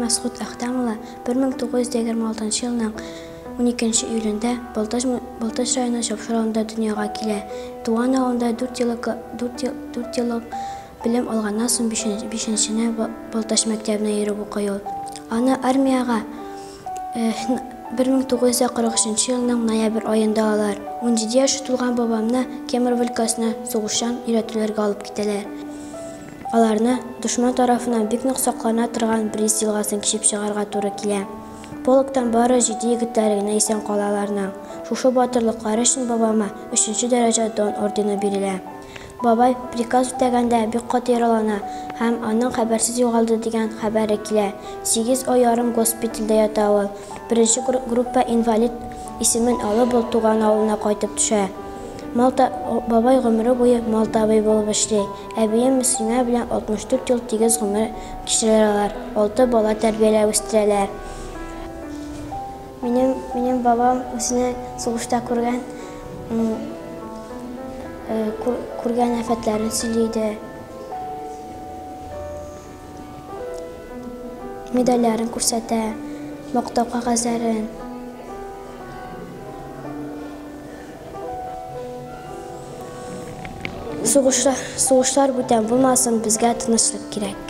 Мәсгуть Әхтәм улы 1926 елның 12 июлендә Балтач, Балтач районы Чапшар авылында дөньяга килә. Туган авылында дүрт еллык, дүрт еллык белем алганнан соң бишенчене Балтач мәктәбенә йөреп укый ул. Аны армиягә 1943 елның ноябрь аенда алалар. 17 яше тулган бабамны Кемерово өлкәсенә сугышчан өйрәтүләргә алып китәләр. Аларны дошман тарафыннан бик нык саклана торган Брист елгасын кичеп чыгарга туры килә. Полктан бары җиде егетләре генә исән кала аларның. Шушы батырлыклары өчен бабама өченче дәрәҗә Дан ордены бирелә. Бабай приказ үтәгәндә бик каты яралана һәм аның хәбәрсез югалды дигән хәбәре килә. Сигез ай ярым госпитальдә ята ул. Беренче группа инвалид исемен алып ул туган авылына кайтып төшә. Мал та бабай гомере буе мал табибы булып эшли. Әбием Мөслимә белән 64 ел тигез гомер кичерәләр алар, алты бала тәрбияләп үстерәләр. Минем, минем бабам үзенең сугышта күргән, күргән афәтләрен сөйли иде. Медальләрен күрсәтә, мактау кәгазьләрен. Сугышлар, сугышлар бүтән булмасын, безгә тынычлык кирәк.